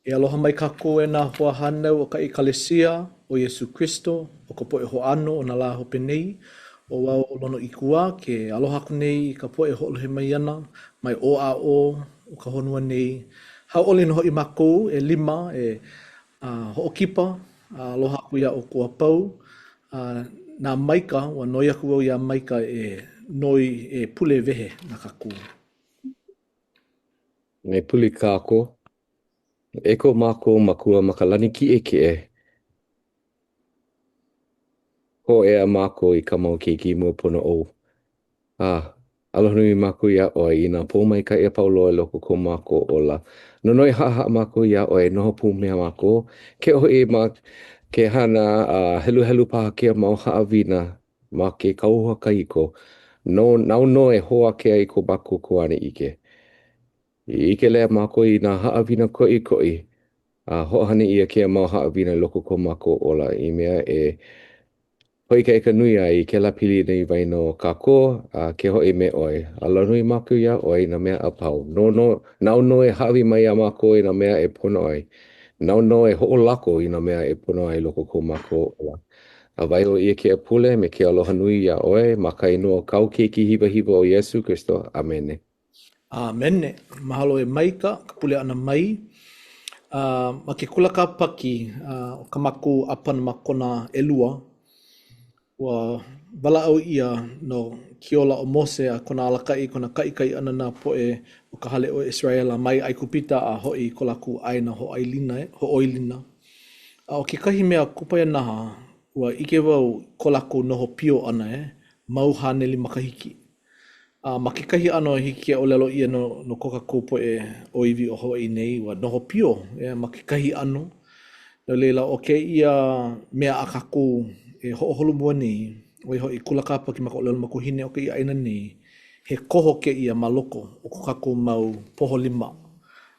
E aloha mai kākou e nā hoahānau o ka ʻEkalesia o Iesū Kristo o ka poʻe hoʻāno o nā lā hope nei. ʻO wau ʻo Lonoikuā ke aloha aku nei i ka poʻe e hoʻolohe mai ana mai ʻō a ʻō o ka honua nei. Hauʻoli nō hoʻi mākou ʻelima e hoʻokipa a aloha aku iā ʻoukou a pau. A na Maika, ua noi aku wau iā Maika e noi e pule wehe na kākou. E pule kākou. E ko mākou Makua ma ka lani kiʻekiʻe, hōʻea mākou i ka mau keiki i mua pono ou. A, aloha nui mākou iā ʻoe i nā pōmaikaʻi a pau loa i loko o ko mākou ola. Nonoi haʻahaʻa mākou iā ʻoe e noho pū me mākou, ke hoʻi ma ke hana a heluhelu paha kēia mau haʻawina ma ke kauoha kahiko, no, nāu nō e hoʻākea i ko mākou kuanaʻike. I ʻike leʻa mākou i nā haʻawina koʻikoʻi, a hoʻohana ʻia kēia mau haʻawina i loko o ko mākou ola i mea e hoʻoikaika nui ai i kēlā pilina i waena o kākou a ke hoʻi me ʻoe. Aloha nui mākou iā ʻoe i nā mea a pau. No, no, nāu nō e hāʻawi mai iā mākou i nā mea e pono ai. Nāu nō e hoʻolako i nā mea e pono ai i loko o ko mākou ola. A waiho ʻia kēia pule me ke aloha nui iā ʻoe ma ka inoa o kāu Keiki hiwahiwa ʻo Iesū Kristo. ʻAmene. ʻAmene. Mahalo e Maika ka pule ʻana mai. A ma ke kula kāpaki o ka mākou ʻāpana makona ʻelua, ua walaʻau ʻia no ke ola o Mose a kona alakaʻi, kona kaʻikaʻi ʻana nā poʻe o ka hale o ʻIseraʻela mai ʻAigupita a hoʻi i ko lākou ʻāina hoʻāilina, hoʻoilina. A ʻo kekahi mea kupaianaha, ua ʻike wau ko lākou noho pio ʻana he mau haneli makahiki. A ma kekahi ʻano e hiki ke ʻōlelo ʻia no, no ko kākou poʻe ʻōiwi o Hawaiʻi nei, ua noho pio yeah, ma kekahi ʻano. No laila, ʻo kēia mea a kākou e hoʻoholomua nei, ʻo ia hoʻi kula kāpaki ma ka ʻōlelo makuahine o kēia ʻāina nei, he koho kēia ma loko o ko kākou mau poho lima.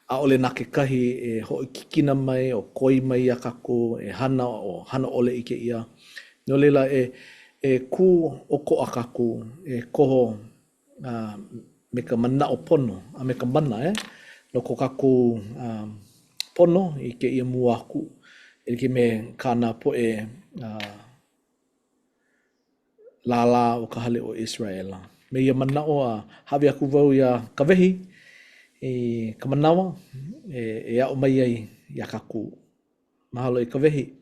ʻAʻole na kekahi e hoʻokikina mai o koi mai iā kākou e hana o hana ʻole i kēia. No laila, e e kū ʻokoʻa kākou, e koho uh, me ka manaʻo pono a me ka mana eh, no ko kākou uh, pono i kēia mua aku e like me kā nā poʻe uh, lālā o ka hale o ʻIseraʻela. Me ia manaʻo a hāʻawi aku wau iā Kawehi i ka manawa e, e aʻo mai ai iā kākou. Mahalo e Kawehi.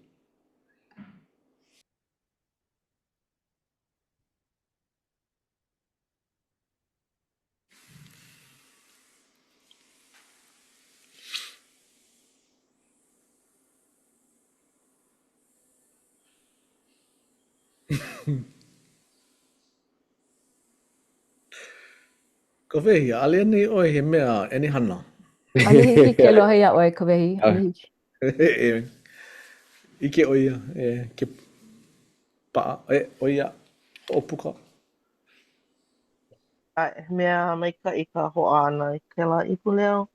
Kawehi, ʻaʻole anei ʻoe he mea ʻenehana? ʻAʻole hiki ke lohe iā ʻoe, Kawehi. ʻAʻole hiki. ʻIke ʻo ia, e, ke paʻa, e, ʻo ia, hoʻopuka. ʻAe, he mea maikaʻi ka hoʻā ʻana i kēlā ipuleo.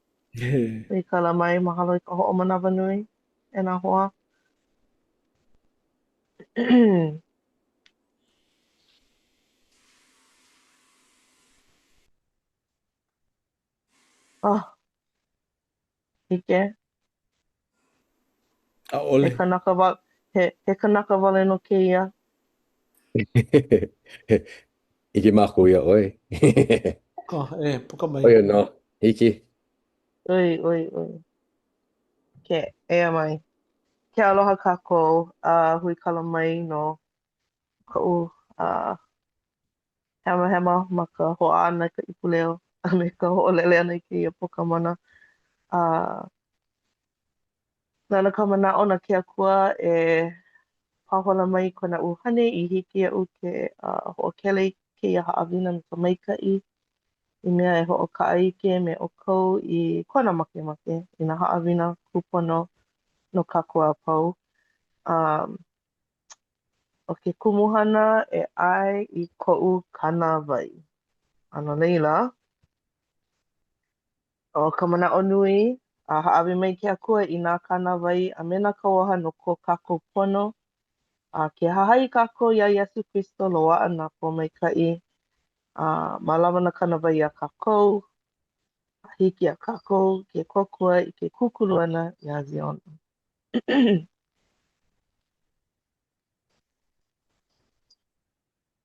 Huikala mai, mahalo i ka hoʻomanawanui e nā hoa. Oh, hiki. ʻAʻole. He kanaka wa he, he kanaka wale nō kēia. ʻIke mākou iā ʻoe. Puka, e, puka mai. ʻO ia nō, hiki. Ui, ui, ui. Ke, eia mai. Ke aloha kākou, a uh, huikala mai no koʻu uh, hemahema ma ka hoʻā ʻana i ka ipuleo a me ka hoʻolele ʻana i kēia pokamana. A lana ka manaʻo na ke Akua e pāhola mai i kona ʻuhane i hiki iaʻu ke uh, hoʻokele i kēia haʻawina me ka maikaʻi i mea e hoʻokaʻaʻike me ʻoukou i kona makemake i nā haʻawina kūpono no kākou a pau. Um, ʻO ke kumuhana e ʻae i koʻu kānāwai. A no laila, ʻo ka manaʻo nui, a hāʻawi mai ke Akua i nā kānāwai a me nā kauoha no ko kākou pono, a ke hahai kākou iā Iesū Kristo, loaʻa nā pōmaikaʻi, a mālama nā kānāwai iā kākou. A hiki iā kākou ke kōkua i ke kūkulu ʻana iā Ziona.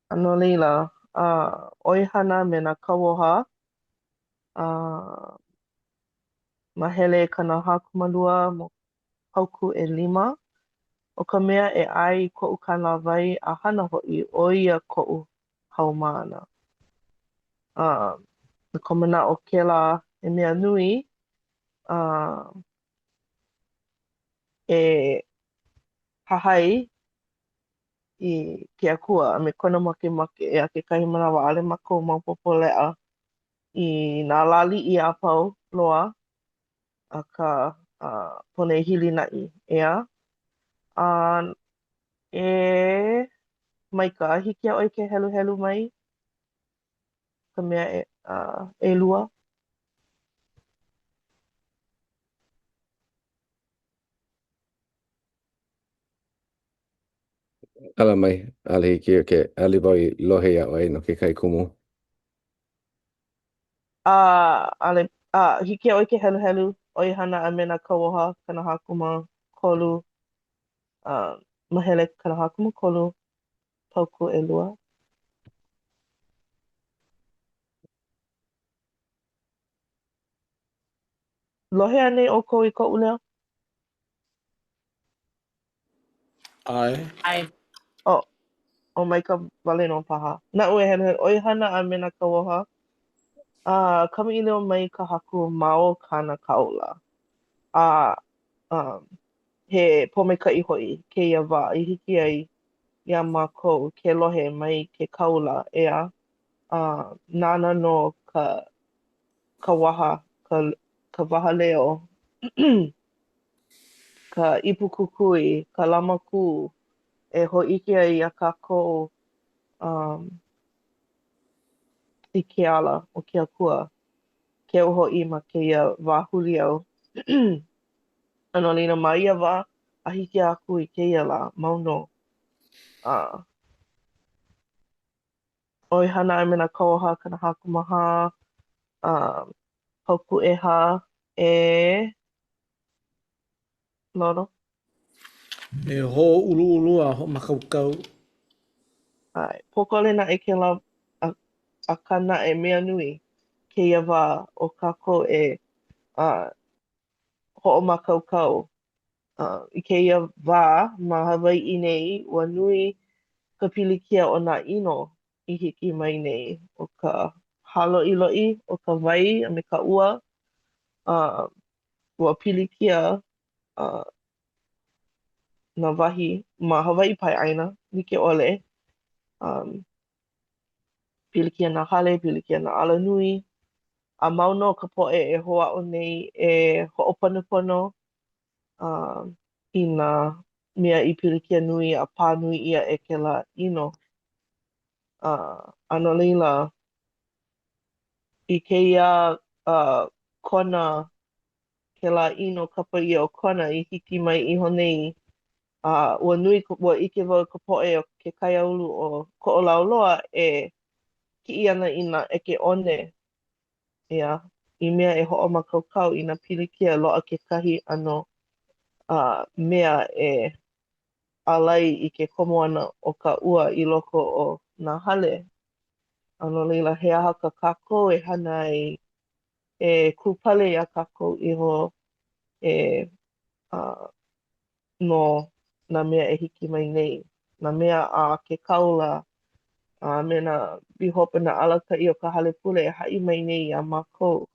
A no laila, uh, ʻoihana me nā kauoha, uh, mahele 42 paukū ʻelima, ʻO ka mea e ʻae i koʻu kānāwai a hana hoʻi, ʻo ia koʻu haumāna. Uh, no ka manaʻo kēlā he mea nui, uh, e hahai i ke Akua a me kona makemake, a kekahi manawa ʻaʻole mākou maopopo leʻa i nā lāliʻi a pau loa, akā uh, pono e hilinaʻi, ʻeā? A e Maika, hiki iā ʻoe ke heluhelu mai ka mea e, uh, ʻelua? Ala mai, ʻaʻole hiki ke, ʻaʻole wau i lohe iā ʻoe no kekahi kumu. A, ʻaʻole, a, hiki iā ʻoe ke heluhelu, ʻoihana a me nā kauoha 43, a, mahele 43, paukū ʻelua. Lohe anei ʻoukou i koʻu leo? ʻAe. ʻAe. ʻO, ʻo Maika wale nō paha. Naʻu e heluhelu, ʻoihana a me nā kauoha, a kamaʻilio mai ka Haku ma o kāna kāula. A um, he pōmaikaʻi hoʻi kēia wā i hiki ai iā mākou ke lohe mai ke kāula, ʻeā? A nāna nō ka, ka waha, ka, ka waha leo ka ipukukui, ka lamakū e hōʻike ai iā kākou um, i ke ala o ke Akua, keu hoʻi ma kēia wā huliau. A no laila, ma ia wā, a hiki aku i kēia lā, mau nō. Uh, ʻoihana a me nā kauoha 44, um, paukū ʻehā, e Lono. E hōʻuluʻulu a hoʻomākaukau. ʻAe. Pōkole naʻe kēlā, akā naʻe, mea nui kēia wā o kākou e uh, hoʻomākaukau. Uh, I kēia wā ma Hawaiʻi nei, ua nui ka pilikia o nā ʻino i hiki mai nei, ʻo ka hāloʻiloʻi o ka wai a me ka ua. Uh, ua pilikia uh, nā wahi ma Hawaiʻi paeʻāina like ʻole. Um, pilikia nā hale, pilikia nā alanui, a mau nō ka poʻe e hoʻāʻo nei e hoʻoponopono uh, i nā mea i pilikia nui a pā nui ʻia e kēlā ʻino. Uh, a no laila, i kēia uh, Kona, kēlā ʻino kapa ʻia ʻo Kona i hiki mai iho nei, a ua nui, ua ʻike wau i ka poʻe o ke kaiāulu o Koʻolauloa e kiʻi ana i nā ʻeke one, ʻeā, i mea e hoʻomākaukau i nā pilikia loaʻa kekahi ʻano uh, mea e ālai i ke komo ʻana o ka ua i loko o nā hale. A no laila, he aha kā kākou e hana ai e kūpale iā kākou iho e uh, no nā mea e hiki mai nei, nā mea a ke kāula a me nā bihopa, nā alakaʻi o ka hale pule e haʻi mai nei iā mākou.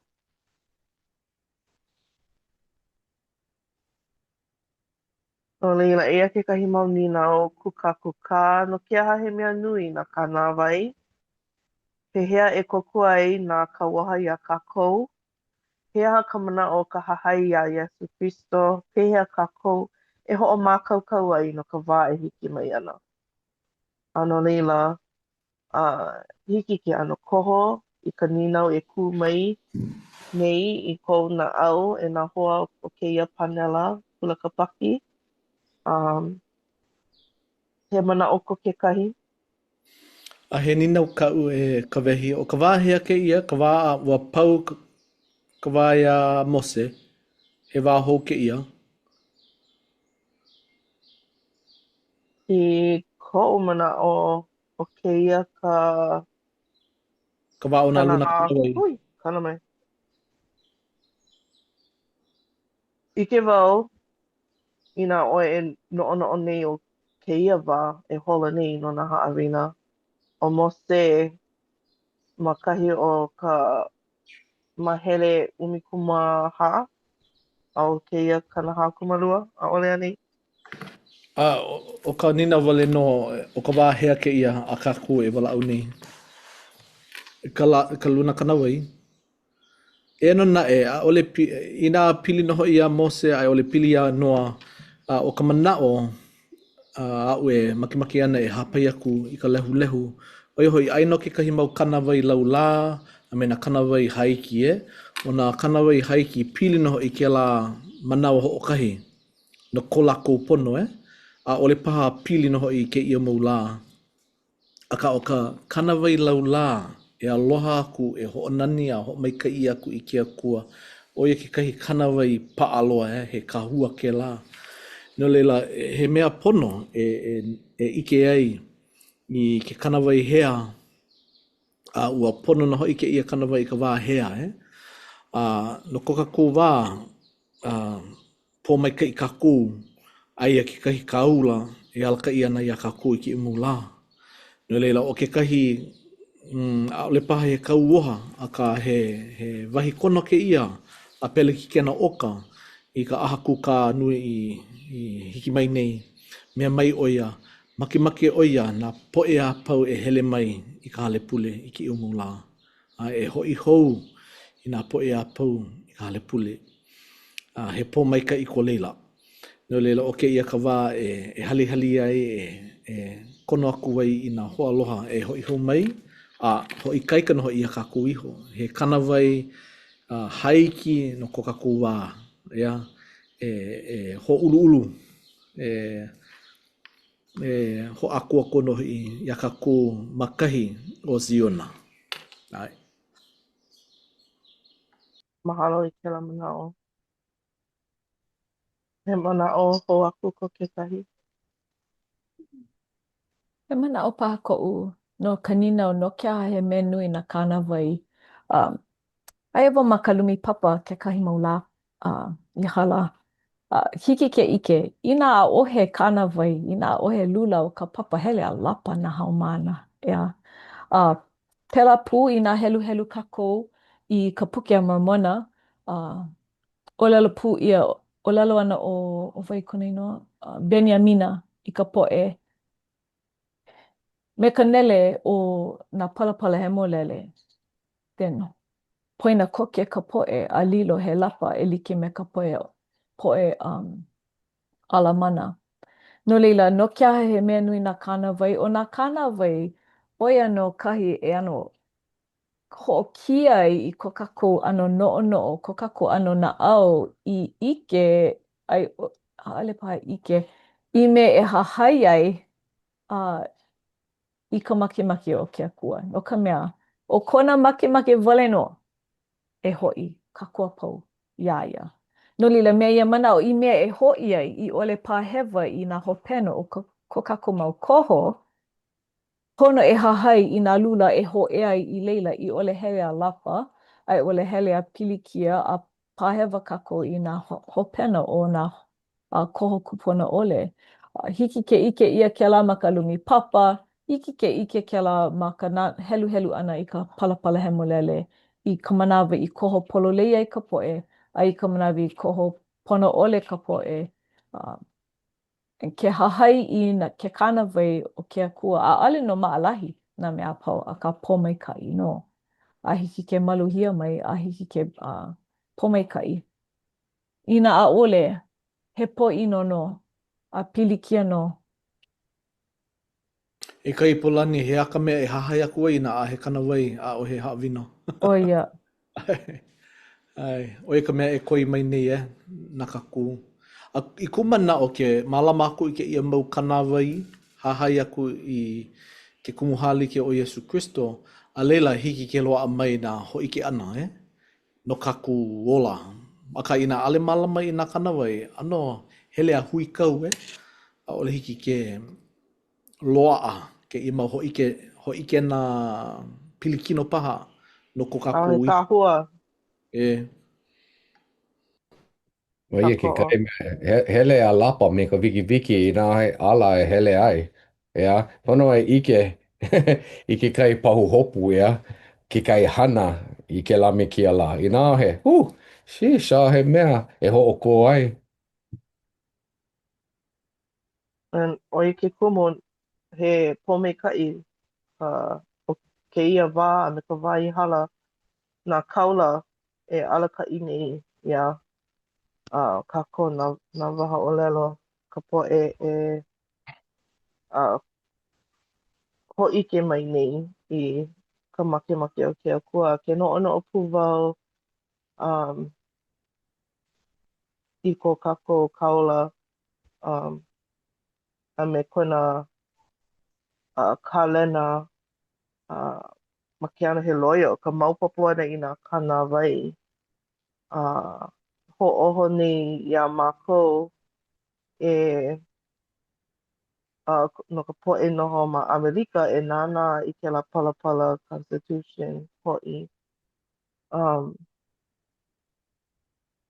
No laila, eia kekahi mau nīnau kūkākūkā, no ke aha he mea nui nā kānāwai? Pehea e kōkua ai nā kauoha iā kākou? He aha ka manaʻo o ka hahai iā Iesū Kristo? Pehea kākou e hoʻomākaukau ai no ka wā e hiki mai ana? A no laila, a hiki ke ʻano koho i ka nīnau e kū mai nei i kou naʻau e nā hoa o kēia pānela Kula Kāpaki. Um, he manaʻo ko kekahi? A he nīnau kaʻu e Kawehi, ʻo ka wā hea kēia, ka wā a ua pau ka. Ka wā iā Mose, he wā hou kēia. I koʻu manaʻo, ʻo kēia ka Ka wā o nā luna kānāwai. Hui, kana mai. ʻIke wau, inā ʻoe e noʻonoʻo nei o kēia wā e holo nei no nā haʻawina, ʻo Mose ma kahi o ka mahele 14, a ʻo kēia 42, ʻaʻole anei? A ʻo ka nīnau wale nō, ʻo ka wā hea kēia a kākou e walaʻau nei? Ka lā, ka luna kānāwai. Eia nō naʻe, ʻaʻole, inā pili nō hoʻi iā Mose a i ʻole pili iā Noa, a ʻo ka manaʻo aʻu e makemake ana e hāpai aku i ka lehulehu, ʻo ia hoʻi, aia nō kekahi mau kānāwai laulā a me nā kānāwai hāiki, e. ʻO nā kānāwai hāiki, pili nō hoʻi kēlā manawa hoʻokahi no ko lākou pono, e. ʻAʻole paha pili nō hoʻi i kēia mau lā. Akā ʻo ka kānāwai laulā e aloha aku, e hoʻonani a hoʻomaikaʻi aku i ke Akua, ʻo ia kekahi kānāwai paʻa loa, e, he kahua kēlā. No laila, he mea pono e, e, e ʻike ai i ke kānāwai hea, a ua pono nō hoʻi kēia kānāwai i ka wā hea, e. A no ko kākou wā, a pōmaikaʻi kākou, aia kekahi kāula e alakaʻi ana iā kākou i kēia mau lā. No laila, ʻo kekahi, mm, ʻaʻole paha he kauoha, akā he, he wahi kono kēia a Pelekikena Oka i ka ʻaha kūkā nui i, i hiki mai nei. Mea mai ʻo ia, makemake ʻo ia nā poʻe a pau e hele mai i ka hale pule i kēia mau lā. A e hoʻi hou i nā poʻe a pau i ka hale pule. A he pōmaikaʻi ko laila. No laila, ʻo kēia ka wā e, e halihali ai, e, e kono aku ai i nā hoaaloha e hoʻi hou mai, a hoʻoikaika nō hoʻi iā kākou iho. He kānāwai uh, hāiki no ko kākou wā, ʻeā, e, e hōʻuluʻulu, e, e hoʻākoakoa nō hoʻi iā kākou ma kahi o Ziona. ʻAe. Mahalo i kēlā manaʻo. He manaʻo hou aku ko kekahi? He manaʻo paha koʻu no ka nīnau no ke aha he mea nui nā kānāwai. Um, aia wau ma ka lumi papa kekahi mau lā uh, i hala. Uh, hiki ke ʻike, inā ʻaʻohe kānāwai, inā ʻaʻohe lula o ka papa hele a lapa nā haumāna, ʻeā. Uh, pēlā pū inā heluhelu kākou i ka Puke a Mormona, uh, ʻōlelo pū ʻia, ʻōlelo ana ʻo, ʻo wai kona inoa? Uh, Beniamina i ka poʻe me ka nele o nā palapala hemolele, then poina koke ka poʻe a lilo he lapa e like me ka poʻe, poʻe um, ʻAlamana. No laila, no ke aha he mea nui nā kānāwai? ʻO nā kānāwai, ʻo ia nō kahi e ʻano hoʻokī ai i ko kākou ʻano noʻonoʻo, ko kākou ʻano naʻau i ʻike ai, ʻaʻole paha ʻike, i mea e hahai ai a i ka makemake o ke Akua. No ka mea, ʻo kona makemake wale nō e hoʻi kākou a pau iā ia. No laila, me ia manaʻo, i mea e hoʻi ai, i ʻole pā hewa i nā hopena o ko, ko kākou mau koho, Pono e hahai i nā lula e hōʻea ai i laila i ʻole hele a lapa, a i ʻole hele a pilikia a pāhewa kākou i nā hopena o nā koho kūpono ʻole. Hiki ke ʻike ʻia kēlā ma ka lumi papa, hiki ke ʻike kēlā ma ka heluhelu ʻana i ka palapala hemolele i ka manawa i koho pololei ai ka poʻe a i ka manawa i koho pono ʻole ka poʻe. Ke hahai i ke kānāwai o ke Akua, ʻaʻole nō maʻalahi nā mea a pau, akā pōmaikaʻi nō. A hiki ke maluhia mai, a hiki ke uh, pōmaikaʻi. Inā ʻaʻole, he pōʻino nō, a pilikia nō. E ka Ipo Lani, he aha ka mea e hahai aku ai inā ʻaʻohe kānāwai, ʻaʻohe haʻawina? ʻO ia. ʻAe, ʻo ia ka mea e koi mai nei e na kākou. A i kuʻu manaʻo ke mālama aku i kēia mau kānāwai, hahai aku i ke kumu hālike o Iesū Kristo, a laila hiki ke loaʻa mai nā hōʻike ʻana, e? no kākou ola. Akā inā ʻaʻole mālama i nā kānāwai, ʻano hele a huikau, eh? ʻAʻole hiki ke loaʻa kēia mau hōʻike, hōʻikena pilikino paha no ko ʻAʻohe kākou kahua. E. ʻO ia Kākoʻo. kekahi mea, he, hele a lapa me ka wikiwiki inā he ala e hele ai, ʻeā? Pono e ʻike i kekahi pahuhopu, ʻeā? Kekahi hana i kēlā me kēia lā. Inā he, huh, sheesh, ʻaʻohe mea e hoʻokō ai. And ʻo ia ke kumu, he pōmaikaʻi uh, o kēia wā a me ka wā i hala nā kāula e alakaʻi nei iā uh, kākou nā, nā waha ʻōlelo, ka poʻe e uh, hōʻike mai nei i ka makemake o ke Akua. Ke noʻonoʻo pū wau um, i ko kākou kāula um, a me kona uh, kālena uh, ma ke ʻano he loio, ka maopopo ʻana i nā kānāwai a hoʻōho nei iā mākou e uh, no ka poʻe noho ma ʻAmelika e nānā i kēlā palapala Constitution hoʻi. Um,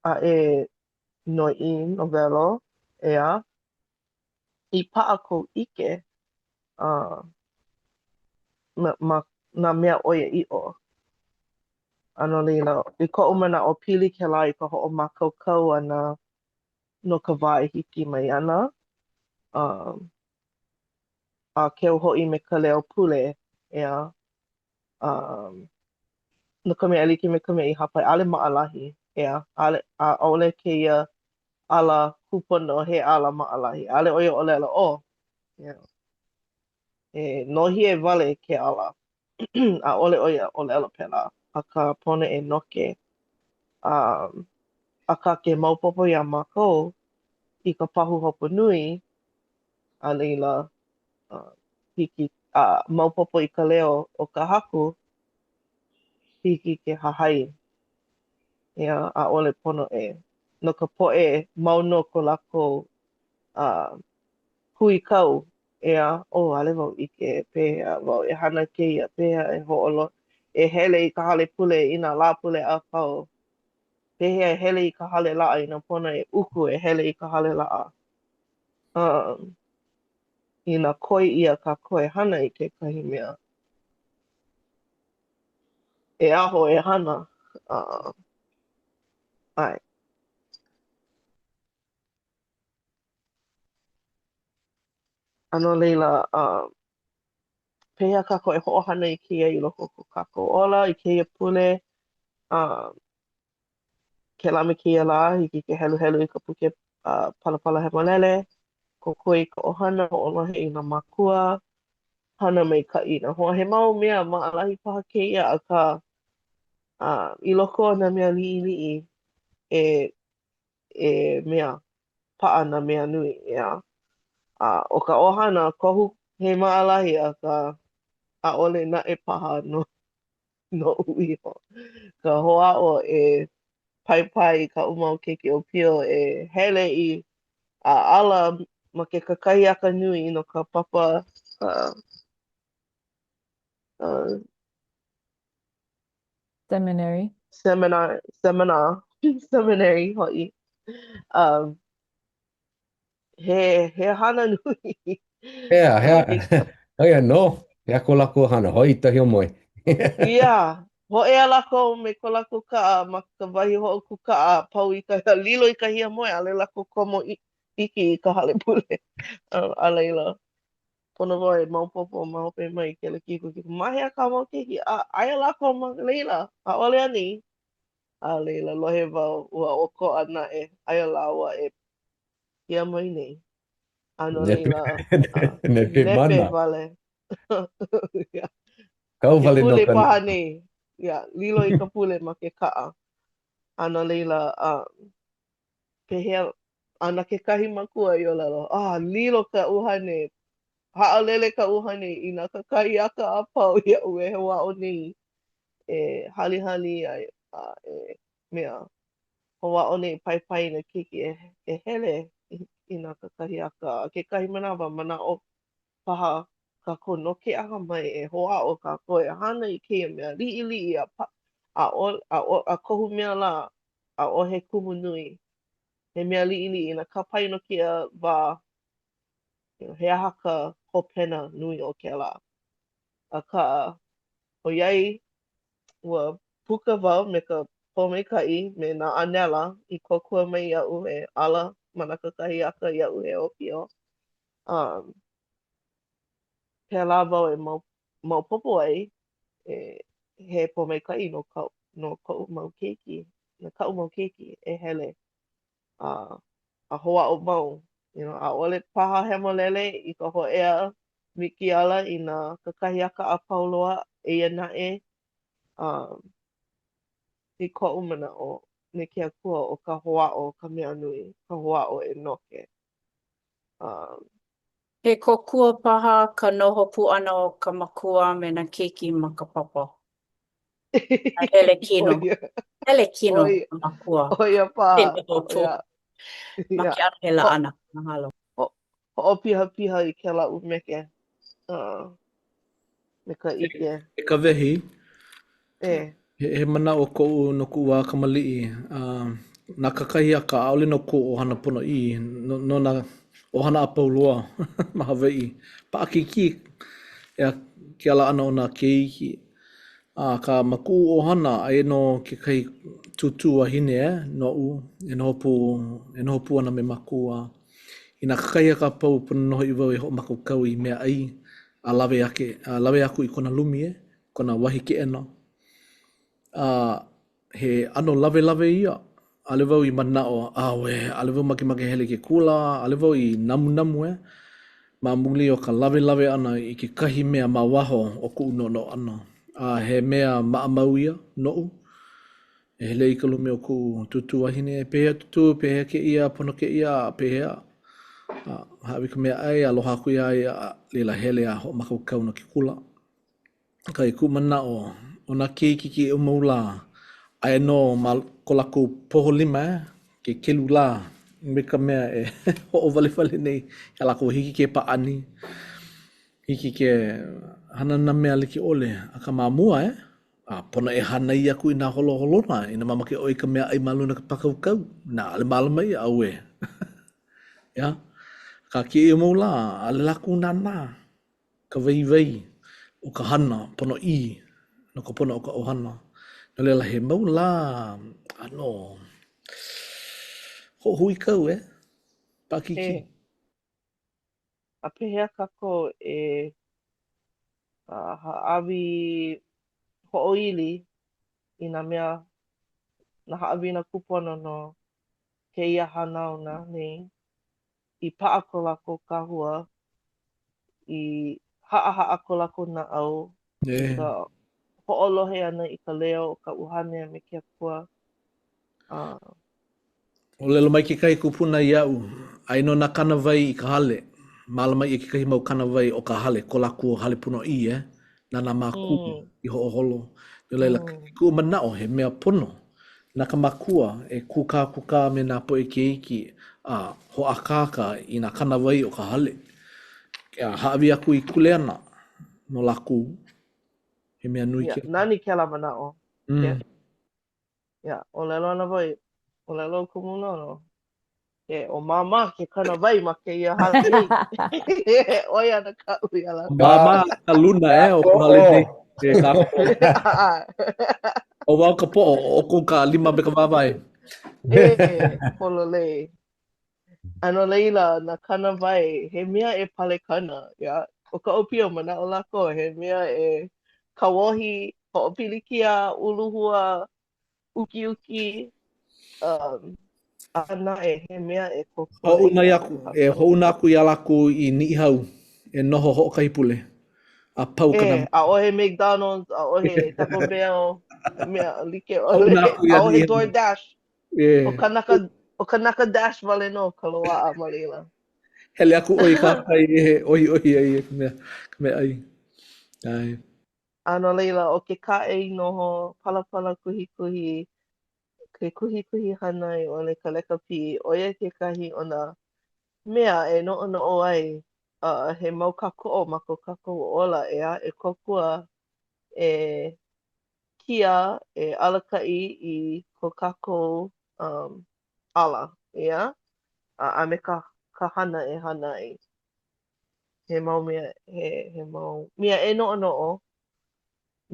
a e noiʻi nowelo, ʻeā, i paʻa kou ʻike uh, ma, ma nā mea ʻoiaʻiʻo. A no laila, i koʻu manaʻo, pili kēlā i ka hoʻomākaukau ʻana no ka wā e hiki mai ana. Um, a keu hoʻi me ka leo pule, ʻeā. Um, no ka mea, e like me ka mea i hāpai, ʻaʻole maʻalahi, ʻeā. ʻAʻole, ʻaʻole kēia ala kūpono he ala maʻalahi. ʻAʻole ʻo ia ʻōlelo, oh, yeah, e nōhie wale ke ala. ʻAʻole ʻo ia ʻōlelo pēlā, akā pono e noke. Um, akā ke maopopo iā mākou i ka pahuhopu nui, a laila, uh, hiki, a maopopo i ka leo o ka Haku, hiki ke hahai. ʻEā, ʻaʻole pono e. No ka poʻe, mau nō ko lākou uh, huikau, ʻeā, oh, ʻaʻole wau ʻike pehea wau e hana kēia, pehea e hoʻolo, e hele i ka hale pule i nā Lāpule a pau. Pehea e hele i ka hale laʻa inā pono e uku e hele i ka hale laʻa. Um, inā koi ʻia kākou e hana i kekahi mea, e aho e hana. Uh, ʻae. A no laila, uh, pehea kākou e hoʻohana i kēia i loko o ko kākou ola, i kēia pule, uh, kēlā me kēia lā, hiki ke heluhelu i ka puke uh, palapala hemolele, kōkua i ka ʻohana, hoʻolohe i nā mākua, hana maikaʻi i nā hoa. He mau mea maʻalahi paha kēia, akā uh, i loko o nā mea liʻiliʻi e, e mea paʻa nā mea nui, ʻeā. A ʻo ka ʻohana, kohu he maʻalahi, akā ʻaʻole naʻe paha no noʻu iho ka hoʻāʻo e paipai i kaʻu mau keiki ʻōpio e hele i a ala ma ke kakahiaka nui no ka papa uh, uh, Seminary. Seminar, seminar, seminary hoʻi. Um, He, he hana nui. Ea, hea, ʻo ia nō, he a ko lākou hana, hoʻi i ka hiamoe. Ia, hōʻea lākou me ko lākou kaʻa ma ka wahi hoʻokū kaʻa, pau i ka, lilo i ka hiamoe, ʻaʻole lākou komo iki i ka hale pule. A laila, pono wau e maopopo ma hope mai kēlā kīkūkīkū, ma hea kāu mau keiki? A, aia lākou ma laila, ʻaʻole anei? A laila, lohe wau, ua ʻokoʻa naʻe, aia lāua e hiamoe nei. A no laila, nepe nepe wale. Yeah. Kau Ke wale nō pule ka paha nei. Yeah, lilo i ka pule ma ke kaʻa. A no laila, um, pehea, a na kekahi makua i ʻōlelo, ah, lilo ka ʻuhane, haʻalele ka ʻuhane i nā kakahiaka a pau iaʻu e hoʻāʻo nei e halihali a, a e. mea hoʻāʻo nei paipai i nā keiki e, e hele i, i nā kakahiaka. A kekahi manawa, manaʻo paha kākou no ke aha mai e hoʻāʻo kākou e hana i kēia mea liʻiliʻi a pa, a, a, a, a kohu mea lā, ʻaʻohe kumu nui. He mea liʻiliʻi na ka pai no kēia wā, you know, he aha ka hopena nui o kēlā. Akā, ʻoiai ua puka wau me ka pōmaikaʻi me nā ʻānela i kōkua mai iaʻu e ala ma nā kakahiaka iaʻu he ʻōpio. Um, pēlā wau e mau, maopopo ai e, he pōmaikaʻi no, ka, no koʻu mau keiki, no kaʻu mau keiki e hele a, a hoʻāʻo mau. You know, ʻaʻole paha hemolele i ka hōʻea mikiʻala i nā kakahiaka a pau loa, eia naʻe, um, i koʻu manaʻo me ke Akua ʻo ka hoʻāʻo ka mea nui, ka hoʻāʻo e noke. Um, He kōkua paha ka noho pū ʻana o ka makua me nā keiki ma ka papa. A hele kino. Hele kino ka makua. ʻO ia paha. E noho pū. Ma ke ʻano he laʻana. Mahalo. Hoʻopihapiha i kēlā ʻumeke uh, me ka ʻike. E Kawehi. E. He, he manaʻo koʻu no kuʻu wā kamaliʻi. Uh, nā kakahiaka, ʻaʻole no koʻu ʻohana ponoʻī, no, no nā ʻohana a pau loa ma Hawaiʻi. Paʻakikī ʻeā, ke ala ʻana o nā keiki. Akā, ma kuʻu ʻohana, aia nō kekahi tūtū wahine eh, noʻu e noho pū, e noho pū ana me mākou a i nā kakahiaka a pau, pono nō hoʻi wau e hoʻomākaukau i meaʻai a lawe ake, a lawe aku i kona lumi eh, kona wahi keʻena. A he ʻano lawelawe ia. ʻAʻole wau i manaʻo, auē, ʻaʻole wau makemake hele i ke kula, ʻaʻole wau i namunamu eh, ma muli o ka lawelawe ʻana i kekahi mea ma waho o koʻu noʻonoʻo ʻana. A he mea maʻamau ia noʻu, e hele i ka lumi o kuʻu tūtū wahine, pehea tūtū, pehea kēia, pono kēia, a pehea. A hāʻawi ka meaʻai, aloha aku iā ia, a laila hele a hoʻomākaukau no ke kula. Akā i kuʻu manaʻo, ʻo nā keiki kēia mau lā, aia nō ma ko lākou poho lima eh, ke kelulā me ka mea e hoʻowalewale nei iā lākou. Hiki ke pāʻani, hiki ke hana nā mea like ʻole. Akā ma mua eh, a pono e hānai aku i nā holoholona inā mamake ʻoe i ka meaʻai ma luna ka pākaukau, inā ʻaʻole mālama ʻia, auē. ʻEā? Akā kēia mau lā, ʻaʻole lākou nānā. ka waiwai o ka hana ponoʻī no ka pono o ka ʻohana. No laila, he mau lā ʻano hoʻohuikau, eh? Paʻakikī. E. A pehea kākou e hāʻawi hoʻoili i nā mea, nā haʻawina kūpono no kēia hanauna nei i paʻa ko lākou kahua, i haʻahaʻa ko lākou naʻau i ka hoʻolohe ʻana i ka leo o ka ʻUhane a me ke Akua. A. ʻŌlelo mai kekahi kupuna iaʻu, aia nō nā kānāwai i ka hale, mālama ʻia kekahi mau kānāwai o ka hale, ko lākou hale ponoʻī, eh, na nā mākua mm. i hoʻoholo. No laila, mm. i kuʻu manaʻo, he mea pono Na ka makua e kūkākūkā me nā poʻe keiki a hoʻākāka i nā kānāwai o ka hale, a hāʻawi aku i kuleana no lākou. He mea nui kēlā. Nani kēlā manaʻo. Mm. Yeah, ʻōlelo ana wau, ʻōlelo Kumu Lono, E, ʻo Māmā ke kānāwai ma kēia hale nei. ʻO ia ana kaʻu iā lākou. Māmā ka luna eh, o ka hale nei. E kākoʻo. ʻO wau ka poʻo, ʻo ʻoukou ka lima me ka wāwae. E, pololei. A no laila, nā kānāwai, he mea e palekana, yeah. ʻO ka ʻōpio, manaʻo lākou, he mea e kauohi, hoʻopilikia, uluhua, ukiuki, um, akā naʻe, he mea e kōkua Hoʻouna aku, e hoʻouna aku iā lākou i Niʻihau e noho hoʻokahi pule a pau ka E, ʻaʻohe McDonald's, ʻaʻohe Taco Bell, mea like ʻole, ʻaʻohe DoorDash. E. ʻO Kanaka, ʻo Kanaka Dash wale nō ka loaʻa ma laila. Hele aku ʻoe i kahakai e ʻohiʻohi ai ka mea, ka meaʻai. ʻAe. A no laila, ʻo ke kāʻei noho palapala kuhikuhi. ke kuhikuhi hana a i ʻole ka lekapī, ʻo ia kekahi o nā mea e noʻonoʻo ai uh, he mau kākoʻo ma ko kākou ola, ʻeā, e kōkua, e kia, e alakaʻi i ko kākou um, ala, ʻeā, a, a me ka, ka hana e hana ai. He mau mea, he, he mau mea e noʻonoʻo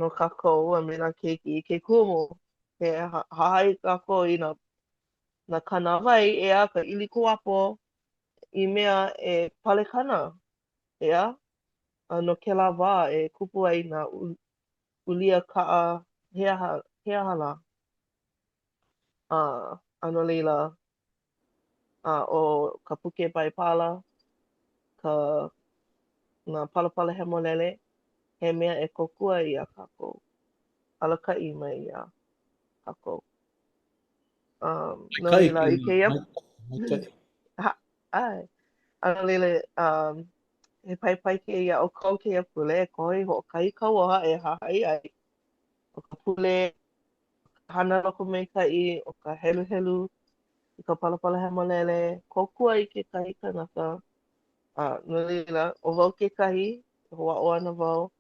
no kākou a me nā keiki. Ke kumu, ke hahai kākou i nā, nā kānāwai, ʻeā, ka ʻili kuapo, i mea e palekana, ʻeā? A no kēlā wā e kupu ai nā ulia kaʻa he aha, he aha lā? A, a no laila, a ʻo ka puke Baibala, ka nā palapala hemolele, he mea e kōkua iā kākou, alakaʻi mai iā kākou. Um, no laila, i kēia... Ha, ʻae. A no laila, um, he paipai kēia iā ʻoukou kēia pule, e koho i hoʻokahi kauoha e hahai ai. ʻO ka pule, ka hana lokomaikaʻi, ʻo ka heluhelu i ka palapala hemolele, kōkua i kekahi kanaka. A no laila, ʻo wau kekahi, e hoʻāʻo ana wau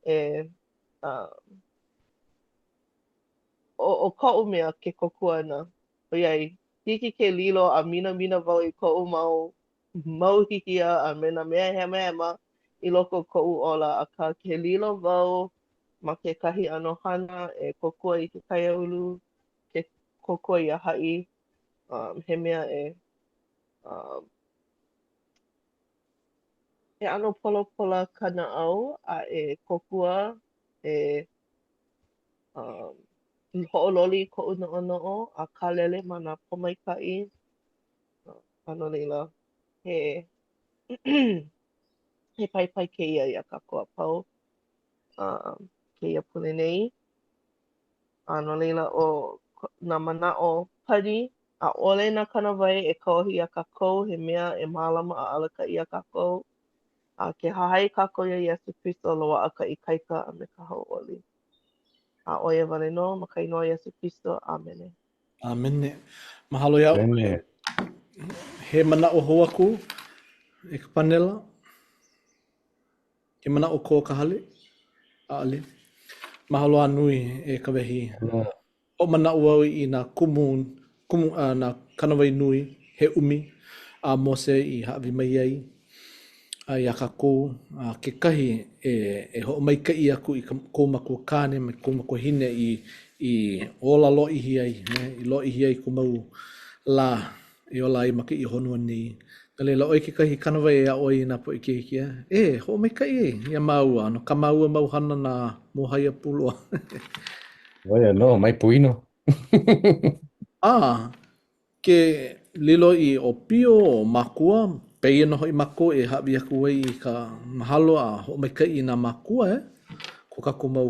e um, ʻo, ʻo koʻu mea ke kōkua ʻana, ʻoiai, hiki ke lilo a minamina wau i koʻu mau mau hihia a me nā mea hemahema i loko o koʻu ola, akā ke lilo wau ma kekahi ʻano hana e kōkua i ke kaiāulu, ke kōkua iā haʻi, um, he mea e um, he ʻano polapola ka naʻau a e kōkua e um, hoʻololi i koʻu noʻonoʻo a kālele ma nā pōmaikaʻi. A no laila, he he paipai kēia iā kākou a pau um, kēia pule nei. A no laila, ʻo nā manaʻo pani, ʻaʻole nā kānāwai e kauohi iā kākou he mea e mālama a alakaʻi iā kākou. A ke hahai kākou iā Iesū Kristo, loaʻa ka ikaika a me ka hauʻoli. A ʻo ia wale nō, ma ka inoa o Iesū Kristo, ʻāmene. ʻĀmene. Mahalo iā ʻoe. He manaʻo hou aku e ka panela? He manaʻo ko ka hale? ʻAʻole. Mahalo a nui e Kawehi. Hoʻomanaʻo au i nā kumu, kumu, uh, nā kānāwai nui he ʻumi a Mose i hāʻawi mai ai a iā kākou, a kekahi e, e hoʻomaikaʻi aku i ka, kou makua kāne me kou makuahine i, i ola lōʻihi ai, eh, i lōʻihi ai kou mau lā e ola ai ma kēia honua nei. No laila, ʻo ia kekahi kānāwai e aʻo ai i nā poʻe keiki, eh, e hoʻomaikaʻi iā māua no kā māua mau hana nā mōhai a pau loa. ʻO ia nō, mai poina. A, Ke lilo i ʻōpio o mākua, pēia nō hoʻi mākou e hāʻawi aku ai i ka mahalo a hoʻomaikaʻi i nā mākua, e, ko kākou mau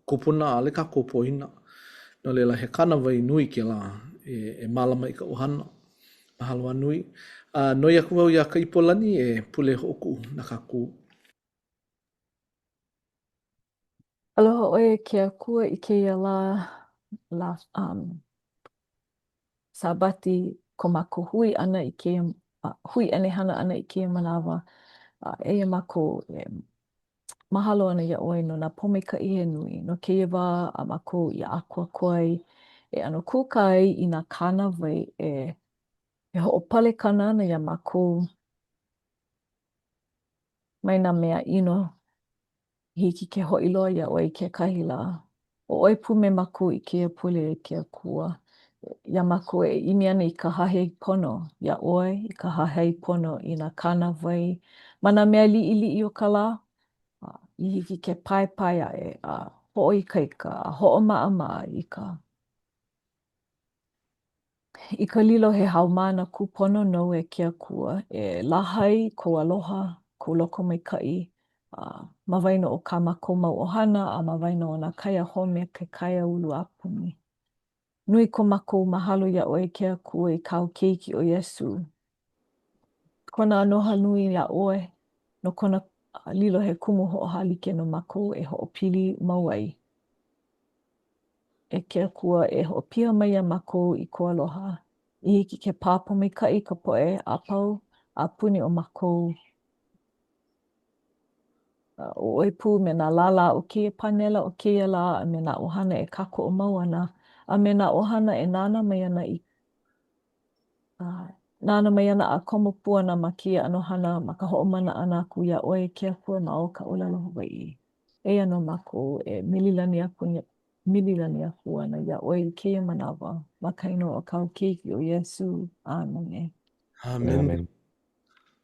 kūpuna, ʻaʻole kākou poina. No laila, he kānāwai nui kēlā e, e mālama i ka ʻohana. Mahalo a nui. A noi aku au iā Kaipolani e pule hoʻokuʻu na kākou. Aloha ʻoe e ke Akua i kēia lā, lā um, Sābati, ko mākou hui ʻana i kēia, uh, hui ʻenehana ʻana i kēia manawa. Uh, eia mākou e mahalo ana iā ʻoe no nā pōmaikaʻi he nui, no kēia wā a mākou i ʻākoakoa ai, e ʻano kūkā ai i nā kānāwai e, e hoʻopalekana ana iā mākou mai nā mea ʻino hiki ke hoʻi loa iā ʻoe i kekahi lā. ʻO ʻoe pū me mākou i kēia pule e ke Akua. Iā mākou e ʻimi ana i ka hahai pono iā ʻoe, i ka hahai pono i nā kānāwai ma nā mea liʻiliʻi o ka lā, i hiki ke paepae aʻe a hoʻoikaika a hoʻomaʻamaʻa i ka I ka lilo he haumāna kūpono nou e ke Akua, e laha ai kou aloha, kou lokomaikaʻi, a ma waena o kā mākou mau ʻohana a ma waena o nā kaiahome, ke kaiāulu a puni. Nui ko mākou mahalo iā ʻoe e ke Akua i kāu Keiki ʻo Iesū. Kona aloha nui iā ʻoe, no kona lilo he kumu hoʻohālike no mākou e hoʻopili mau ai. E ke Akua, e hoʻopiha mai iā mākou i kou aloha, i hiki ke pā pōmaikaʻi ka poʻe a pau a puni o mākou. ʻO ʻoe pū me nā lālā o kēia pānela o kēia lā a me nā ʻohana e kākoʻo mau ana, a me nā ʻohana e nānā mai ana i nānā mai ana a komo pū ana ma kēia ʻano hana ma ka hoʻomana ʻana aku iā ʻoe e ke Akua ma o ka ʻōlelo Hawaiʻi. Eia nō mākou e mililani aku, mililani aku ana iā ʻoe i kēia manawa ma ka inoa o kāu Keiki ʻo Iesū. ʻĀmene. ʻĀmene.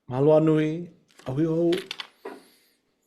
Mahalo a nui. A hui hou.